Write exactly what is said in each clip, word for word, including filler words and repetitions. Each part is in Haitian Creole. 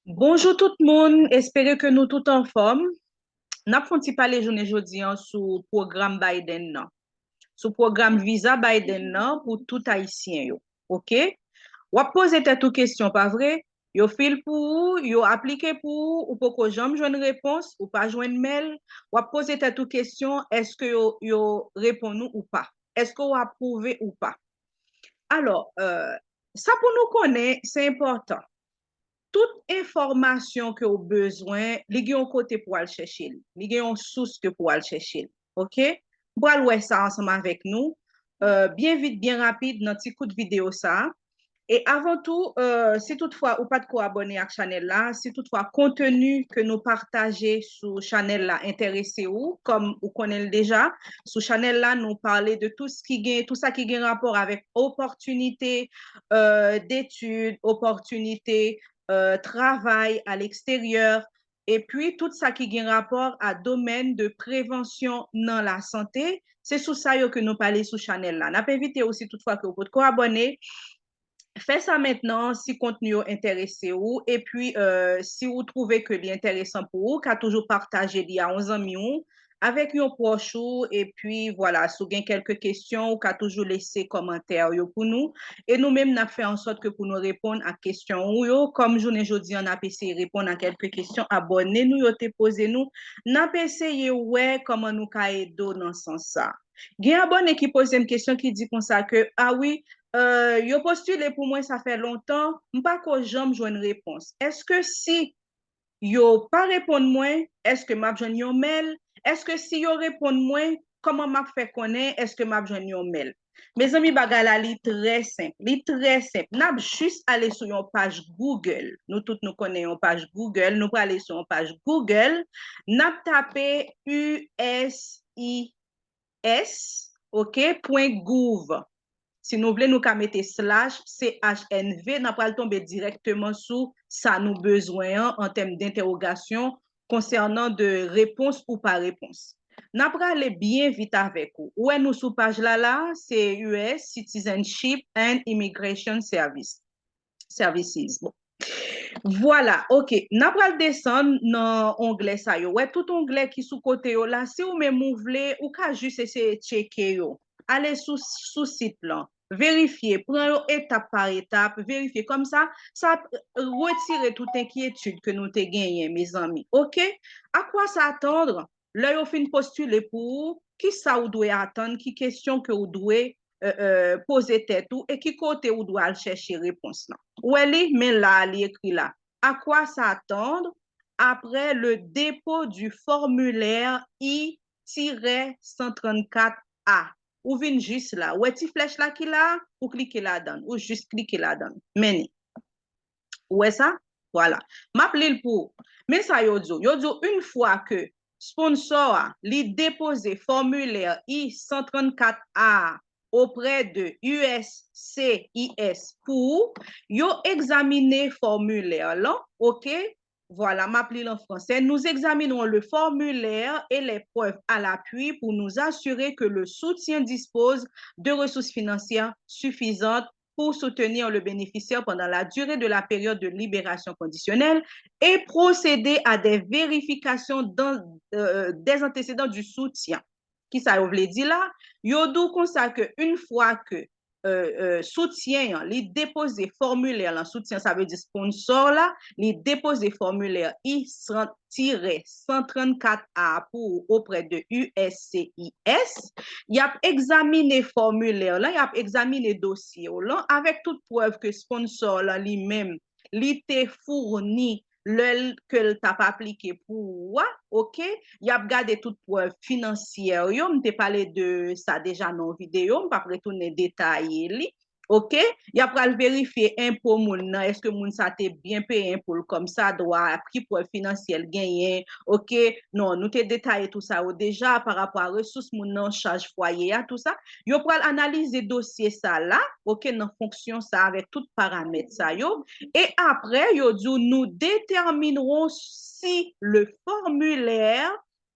Bonjou tout moun, espere ke nou tout anfòm. N ap fè yon ti pale jounen jodi an sou pwogram Biden nan. Sou pwogram viza Biden nan pou tout Ayisyen yo. Oke? W ap poze tèt ou kesyon, pa vre? Yo fil pou ou, yo aplike pou ou, ou poko janm jwenn repons, ou pa jwenn mèl. W ap poze tèt ou kesyon, èske yo, yo reponn ou ou pa? Èske w apwouve ou pa? Alò, euh, sa pou nou konnen, se enpòtan. Tout enfòmasyon ke w bezwen, li gen yon kote pou w al chèche l. Li gen yon sous ke pou w al chèche l. Oke? M pral wè sa ansanm avèk nou, euh, byen vit, byen rapid nan ti kout videyo sa a. E avan tou, euh, si toutfwa ou pa t ko abòne ak chanèl la, si toutfwa konteni ke nou pataje sou chanèl la enterese ou, kòm ou konnen l deja, sou chanèl la, nou pale de tout sa ki gen, tout sa ki gen rapò avèk opòtinite, euh, detid, opòtinite, euh, travay a leksteryè, epi tout sa ki gen rapò a domèn de prevansyon nan lasante. Se sou sa yo ke nou pale sou chanèl la. N ap envite ou, si toutfwa ke ou potko abòne, fè sa mentnan si kontni yo enterese ou, epi, euh, si ou twouve ke li enteresan pou ou, ka toujou pataje li a yon zanmi ou, avèk yon pwòch ou, epi vwala, si w gen kèlke kesyon, ou ka toujou lese kòmantè yo pou nou, e nou menm n ap fè ansòt ke pou nou reponn ak kesyon ou yo, kòm jounen jodi an n ap eseye reponn a kèlke kesyon abòne nou yo te poze nou, n ap eseye wè kòman nou ka ede w nan sans sa. Gen abòne ki poze m kesyon ki di konsa ke, a wi, euh, yo postile pou mwen sa fè lontan, m pa ko janm jwenn repons. Èske si yo pa reponn mwen, èske m ap jwenn yon mèl? Èske si yo reponn mwen, kòman m ap fè konnen èske m ap jwenn yon mèl? Mezanmi, bagay la, li trè senp. Li trè senp. N ap jis ale sou yon paj Google. Nou tout nou konnen yon paj Google. Nou prale sou yon paj Google. N ap tape U S I S, oke, pwen gouv. Si nou vle, nou ka mete slash C H N V, n ap pral tonbe dirèkteman sou sa nou bezwen an, an tèm dentèwogasyon, konsènan de repons ou pa repons. N ap prale byen vit avèk ou. Ou wè nou sou paj la la, se U S Citizenship and Immigration Service, Services. Bon. Vwala, oke. N ap pral desann nan onglè sa yo. Wè tout onglè ki sou kote yo la. Si ou menm ou vle, ou ka jis eseye tcheke yo. Ale sou, sou sit lan. Verifye, pran yo etap pa etap, verifye. Kòmsa, sa ap retire tout enkyetid ke nou te genyen, mezanmi. Oke? À quoi s'attendre? Lè yo fin postile pou ou, ki sa ou dwe atann, ki kesyon ke ou dwe, euh, euh, poze tèt ou, e ki kote ou dwe al chèche repons lan. Ou wè li, men la a li ekri la. À quoi s'attendre après le dépôt du formulaire I tiret cent trente-quatre A? Ou vin jis la. Ou wè ti flèch la ki la, ou klike ladan l, ou jis klike ladan l. Men li. Ou wè sa? Vwala. M ap li l pou ou. Men sa yo di w. Yo di w, une fois que sponsor a, li depoze fòmilè I cent trente-quatre A auprès de U S C I S pou ou, yo egzamine fòmilè lan, oke? Voilà, m ap li l an fransè. Nous examinons le formulaire et les preuves à l'appui pour nous assurer que le soutien dispose de ressources financières suffisantes pour soutenir le bénéficiaire pendant la durée de la période de libération conditionnelle et procéder à des vérifications dans, euh, des antécédents du soutien. Kisa yo vle di la? Yo di w konsa ke une fois que, euh, euh, soutyen an, li depoze fòmilè lan, soutyen sa vle di sponsor la, li depoze fòmilè I tiret cent trente-quatre A pou ou auprès de U S C I S, y ap egzamine fòmilè lan, y ap egzamine dosye w lan avèk tout prèv ke sponsor lan li menm li te founi lè l, ke l t ap aplike pou ou a, oke? Y ap gade tout prèv finansyè yo, m te pale de sa deja nan yon videyo, m p ap retounen detaye li, oke? Y ap pral verifye enpo moun nan, èske moun sa te byen peye enpo l kòmsadwa, ki prèv finansyè l genyen, oke? Non, nou te detaye tout sa yo deja, pa rapò a resous moun nan, chaj fwaye a, tout sa. Yo pral analize dosye sa la, oke, nan fonksyon sa avèk tout paramèt sa yo. E apre, yo di w, nous déterminerons si le formulaire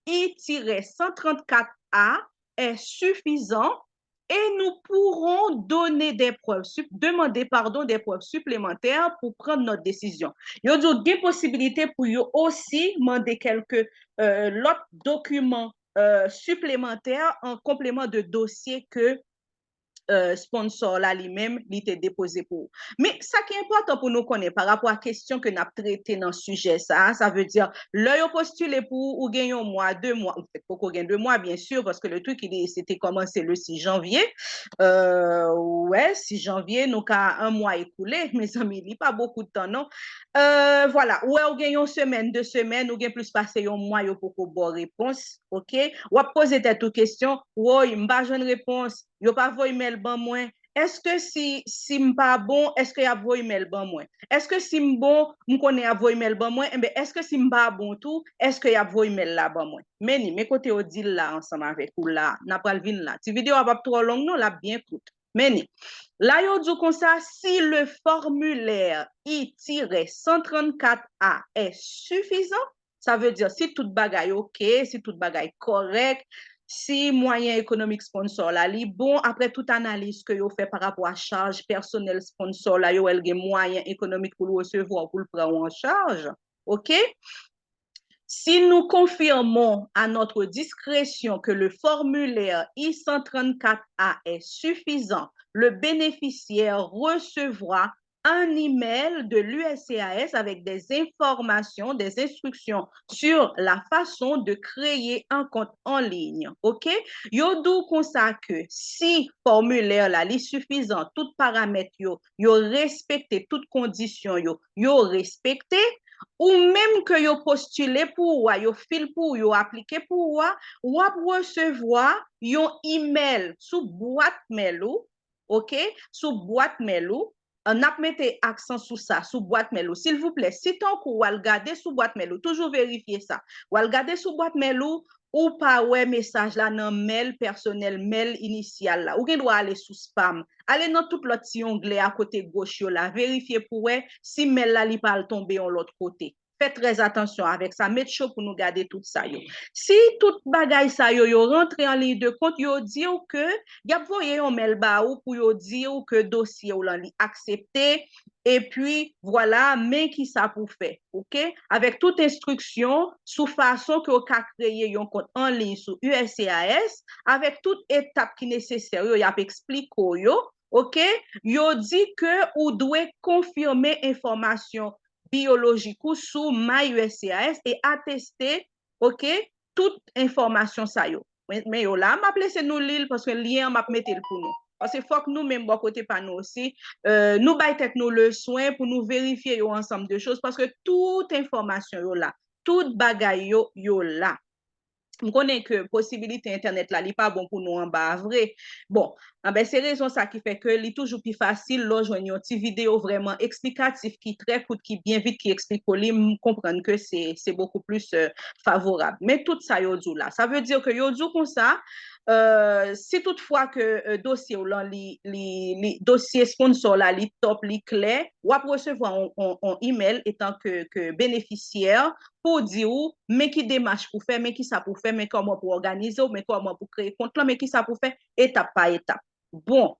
I tiret cent trente-quatre A est suffisant et nous pourrons donner des preuves, sup- demander, pardon, des preuves supplémentaires pour prendre notre décision. Yo di w gen posibilite pou yo osi mande kèlke euh, lòt dokiman euh, siplemantè an konpleman de dosye ke euh, sponsor la li menm li te depoze pou ou. Men sa ki enpòtan pou nou konnen pa rapò a kesyon ke n ap trete nan sijè sa, sa vle di lè yo postile pou ou, ou gen yon mwa, de mwa, ou fèt poko gen de mwa, byen si, paske le truc li se te kòmanse le sis janvye. Euh, wè, sis janvye, nou ka an mwa ekoule, mezanmi, li pa bokou de tan non. Euh, vwala, ou wè ou gen yon semèn, de semèn, ou gen plis pase yon mwa yo poko ba w repons, oke? W ap poze tèt ou kesyon, woy, m pa jwenn repons, yo pa voye imèl ban mwen, èske si, si m pa bon, èske y ap voye imèl ban mwen? Èske si m bon, m konnen y ap voye imèl ban mwen, enben, èske si m pa bon tou, èske y ap voye imèl la ban mwen? Men ni, men kote yo di l la ansanm avèk ou la, n ap pral vin la. Ti videyo a p ap twò long non, l ap byen kout. Men ni, la yo di w konsa, si le formulaire I tiret cent trente-quatre A est suffisant, sa vle di si tout bagay oke, si tout bagay kòrèk, si mwayen ekonomik sponsor la li bon, apre tout analiz ke yo fè pa rapò a chaj pèsonèl sponsor la, yo wè l gen mwayen ekonomik pou l resevwa w, pou l pran w an chaj, oke? Si nous confirmons à notre discrétion que le formulaire I cent trente-quatre A est suffisant, le bénéficiaire recevra un email de l'U S C I S avec des informations, des instructions sur la façon de créer un compte en ligne. OK? Yo di w konsa ke si fòmilè la li sifizan, tout paramèt yo, yo respekte, tout kondisyon yo, yo respekte, ou menm ke yo postile pou ou a, yo fil pou ou, yo aplike pou ou a, w ap resevwa yon imèl sou bwat mèl ou, OK? Sou bwat mèl ou. N ap mete aksan sou sa, sou bwat mèl ou. Silvouplè, si tankou w al gade sou bwat mèl ou, toujou verifye sa. W al gade sou bwat mèl ou, ou pa wè mesaj la nan mèl pèsonèl, mèl inisyal la. Ou gen dwa ale sou spam. Ale nan tout lòt ti onglè a kote goch yo la, verifye pou wè si mèl la li pa al tonbe yon lòt kote. Fè trè atansyon avèk sa, met cho pou nou gade tout sa yo. Si tout bagay sa yo, yo rantre an liy de kont, yo di w ke y ap voye yon mèl ba ou pou yo di w ke dosye w lan li aksepte, epi vwala, men ki sa pou fè, OK? Avèk tout enstriksyon sou fason ke w ka kreye yon kont an liy sou U S C I S, avèk tout etap ki nesesè yo, y ap eksplike w yo, OK? Yo di ke ou dwe konfime enfòmasyon biyolojik ou sou My U S C I S e ateste, OK, tout enfòmasyon sa yo. Men, men yo la, m ap lese nou li l paske lyen an m ap mete l pou nou. Paske fòk nou menm bò kote pa nou osi, euh, nou bay tèt nou leswen pou nou verifye yo ansanm de choz paske tout enfòmasyon yo la, tout bagay yo, yo la. M konnen ke posibilite entènèt la, li pa bon pou nou anba a vre. Bon, anben, se rezon sa ki fè ke li toujou pi fasil lè w jwenn yon ti videyo vrèman eksplikatif, ki trè kout, ki byen vit, ki eksplike w li, m konprann ke se, se bokou plis, euh, favorab. Men tout sa yo di w la, sa vle di ke yo di w konsa, euh, si toutfwa ke, euh, dosye w lan, li, li, li, dosye sponsor la, li top, li klè, w ap resevwa on, on, on imèl etan ke, ke benefisyè pou di w men ki demach pou fè, men ki sa pou fè, men kòman pou òganize w, men kòman pou kreye kont lan, men ki sa pou fè etap pa etap. Bon,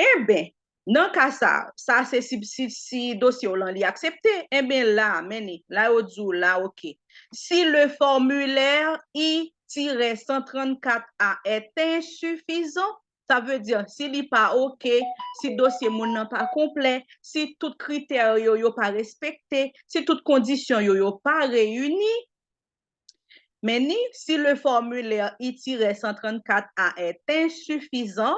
enben, nan ka sa, sa se si, si, si dosye w lan li aksepte, enben la, men ni, la yo di w la, OK. Si le formulaire I tiret cent trente-quatre A est insuffisant, sa vle di, si li pa OK, si dosye moun nan pa konplè, si tout kritè yo, yo pa respekte, si tout kondisyon yo, yo pa reyini, men ni si le formulaire I tiret cent trente-quatre A est insuffisant,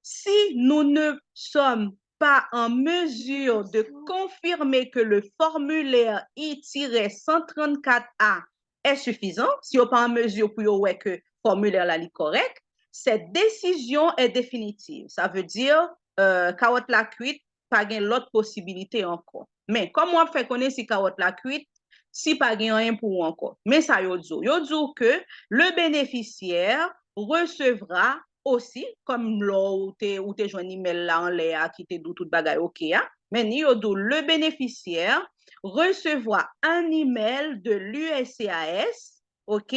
si nous ne sommes pas en mesure de confirmer que le formulaire I tiret cent trente-quatre A est suffisant, si yo pa an mezi pou yo wè ke fòmilè la li kòrèk, cette décision est définitive. Sa vle di, euh, kawòt la kwit, pa gen lòt posibilite ankò. Men, kòman w ap fè konnen si kawòt la kwit, si pa gen anyen pou ou ankò? Men sa yo di w. Yo di w ke le bénéficiaire recevra aussi, kòm lè w te, ou te jwenn imèl la anlè a ki te di w tout bagay OK a, men ni yo di w, le bénéficiaire recevra un email de l'U S C I S, OK,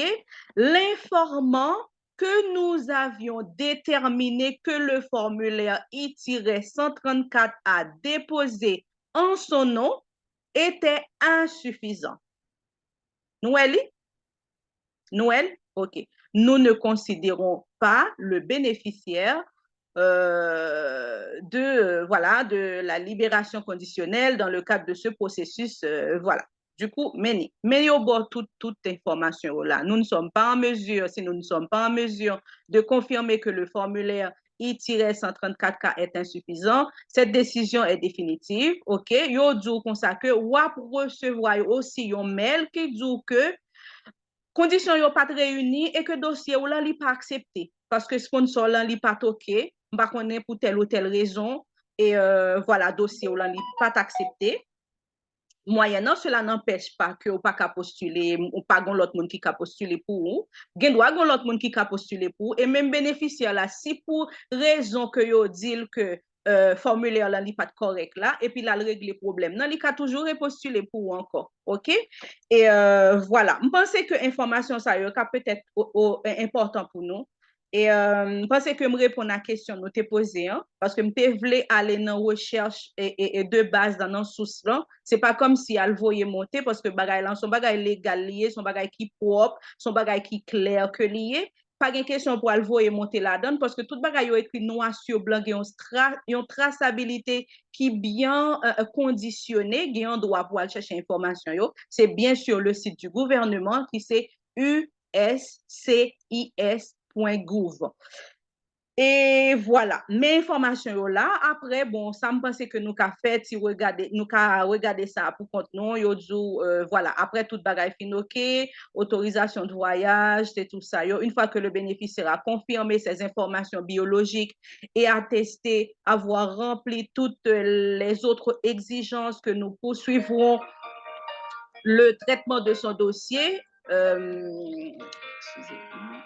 l'informant que nous avions déterminé que le formulaire I tiret cent trente-quatre A déposé en son nom était insuffisant. Nou wè li? Nou wè li? Ok. Nous ne considérons pas le bénéficiaire euh, de, euh, voilà, de la libération conditionnelle dans le cadre de ce processus. Euh, voilà. Du coup, men, men yo ba tout, tout enfòmasyon yo la. Nous ne sommes pas en mesure, si nous ne sommes pas en mesure de confirmer que le formulaire I tiret cent trente-quatre K est insuffisant, cette décision est définitive, ok? Yo di w konsa ke w ap resevwa osi yon mèl ki di w ke kondisyon yo pa t reyini e ke dosye w lan li pa aksepte. Paske sponsor lan li pa t ok, m pa konnen pou tèl ou tèl rezon, e euh, vwala, dosye w lan li pa t aksepte. Moyennant cela n'empêche pas que ou pa ka postile, ou pa gon lòt moun ki ka postile pou ou. Gen dwa gon lòt moun ki ka postile pou ou. E menm benefisyè la, si pou rezon ke yo di l ke euh, fòmilè lan li pa t kòrèk la, epi l al regle pwoblèm nan, li ka toujou repostile pou ou ankò. Ok? E euh, vwala. M panse ke enfòmasyon sa yo ka petèt o- o- enpòtan pou nou. E euh, m panse ke m reponn a kesyon nou te poze an, paske m te vle ale nan rechèch e, e, e de baz lan, nan sous lan. Se pa kòmsi al voye monte, paske bagay lan se yon bagay legal li ye, se yon bagay ki pwòp, se yon bagay ki klè ke li ye. Pa gen kesyon pou al voye monte ladan l, paske tout bagay yo ekri nwa sou blan, gen yon, tra, yon trasabilite ki byen euh, kondisyone, gen yon dwa pou al chèche enfòmasyon yo. Se byen sur le site du gouvernement ki se U S C I S point gouv. E vwala. Men enfòmasyon yo la, apre, bon, sa m panse ke nou ka fè, ti regade, nou ka regade sa pou kont nou, yo di w, euh, vwala, apre tout bagay fin ok, otorizasyon de vwayaj, se tou sa yo. Une fois que le bénéficiaire a confirmé ses informations biologiques et attesté avoir rempli toutes les autres exigences que nous poursuivrons le traitement de son dossier, euh, excusez-moi,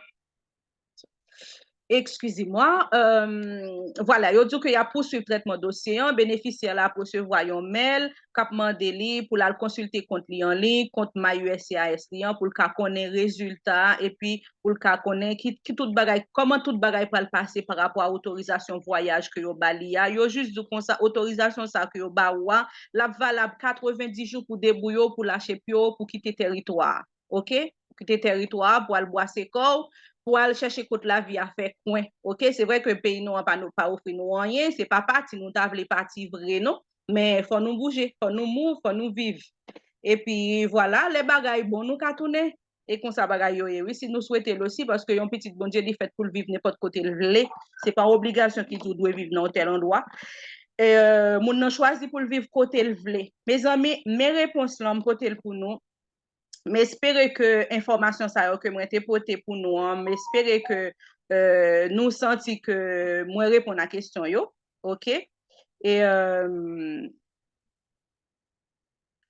Excusez-moi. Euh, vwala, yo di ke y ap pouswiv trètman dosye an. Benefisyè la ap resevwa yon mèl k ap mande li pou l al konsilte kont li an liy, kont MyUSCIS li an, pou l ka konnen rezilta a, epi pou l ka konnen ki, ki tout bagay, kòman tout bagay pral pase pa rapò a otorizasyon vwayaj ke yo ba li a. Yo jis di w konsa, otorizasyon sa ke yo ba ou a, l ap valab katrevenndis jou pou debouye w, pou lache pye w, pou kite tèritwa a. Ok? Pou kite tèritwa a, pou al bwase kò w, pou al chèche kot lavi a fè kwen. Ok? Se vre ke peyi nou an pa, nou pa ofri nou anyen, se pa pati nou ta vle pati vre non, men fò nou bouje, fò nou move, fò nou viv. Epi vwala, lè bagay bon, nou ka tounen. E konsa bagay yo ye, wi, si nou swete l osi, paske yon pitit Bondye, li fèt pou l viv nenpòt kote l vle. Se pa yon obligasyon ki di w dwe viv nan yon tèl andwa. E, euh, moun nan chwazi pou l viv kote l vle. Mezanmi, men repons lan, m pote l pou nou. M espere ke enfòmasyon sa yo ke mwen te pote pou nou an, m espere ke euh, nou santi ke mwen reponn a kesyon yo. Ok? E euh,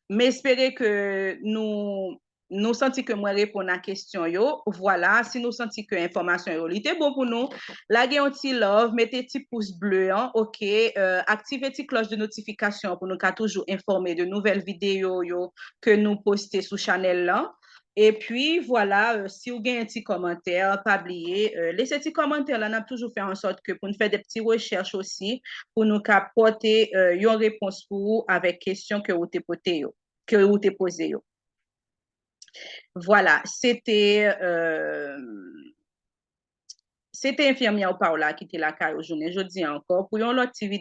m espere ke nou, nou santi ke mwen reponn a kesyon yo. Vwala, si nou santi ke enfòmasyon yo li te bon pou nou, lage yon ti love, mete ti pous ble an, ok? Euh, aktive ti klòch de notifikasyon pou nou ka toujou enfòme de nouvèl videyo yo ke nou poste sou chanèl lan. Epi, vwala, euh, si w gen yon ti kòmantè, pa bliye, euh, lese ti kòmantè la, n ap toujou fè an sòt ke pou n fè de ti rechèch osi, pou nou ka pòte euh, yon repons pou ou avèk kesyon ke ou te pote yo, ke ou te poze yo. Vwala, se te euh, se te enfimyè Paola ki te lakay ou jounen jodi a ankò pou yon lòt ti videyo.